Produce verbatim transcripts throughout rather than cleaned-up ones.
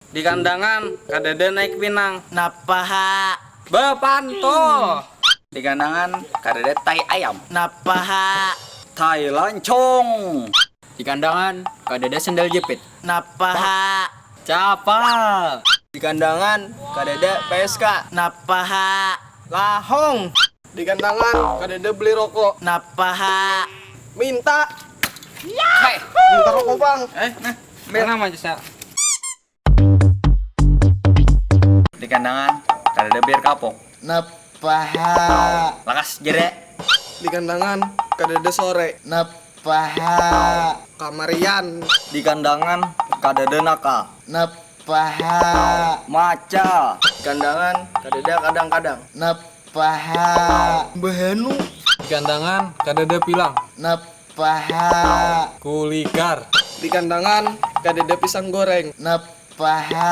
Di kandangan kadada naik pinang. Napa ha? Bapanto. Di kandangan kadada tai ayam. Napa ha? Tai lancong. Di kandangan kadada sendal jepit. Napa ha? Capa. Di kandangan kadada P S K. Napa ha? Lahong. Di kandangan kadada beli rokok. Napa ha? Minta. Hai. Minta rokok, Bang. Eh, nah, bela aja sa. Di kandangan kadada bir kapok. Napa ha? Lakas jere. Di kandangan kadada sore. Napa ha? Kamarian. Di kandangan kadada naka. Napa ha? Maca. Di kandangan kadada kadang-kadang. Napa ha? Bahanu. Di kandangan kadada pilang. Napa ha? Kulikar. Di kandangan kadada pisang goreng. Napa ha?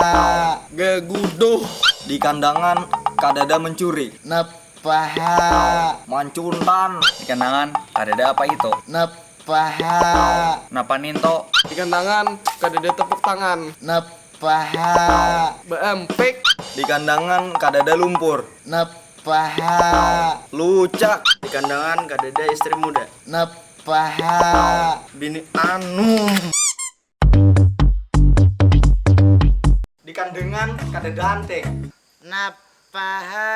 Gaguduh. Di kandangan kadada mencuri. Napa ha? Mancuntan. Di kandangan kadada apa itu. Napa ha? Napa ninto. Di kandangan kadada tepuk tangan. Napa ha? Beempik. Di kandangan kadada lumpur. Napa ha? Lucak. Di kandangan kadada istri muda. Napa ha? Bini anu. Di kandangan kadada ante. Napa ha?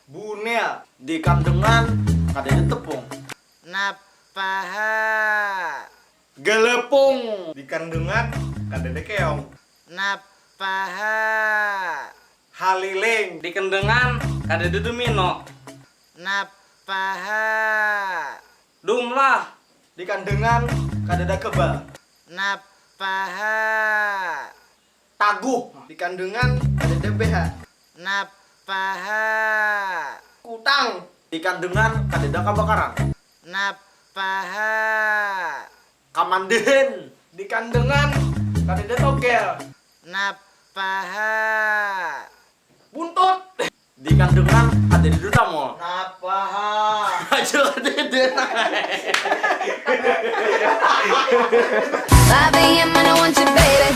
Bunil. Di kandangan kadada tepung. Napa ha? Galepung. Di kandangan kadada keong. Napa ha? Haliling. Di kandangan kadada domino. Napa ha? Dumlah. Di kandangan kadada kebal. Napa ha? Taguh. Di kandangan kadada B H. Napa ha? Kutang. Di kandangan kadada kabakaran. Napa ha? Kamandihin. Di kandangan kadada togel. Napa ha? Buntut. Di kandangan kadada duta mall. Napa ha? Aja kadada. Five a m and I want you, baby.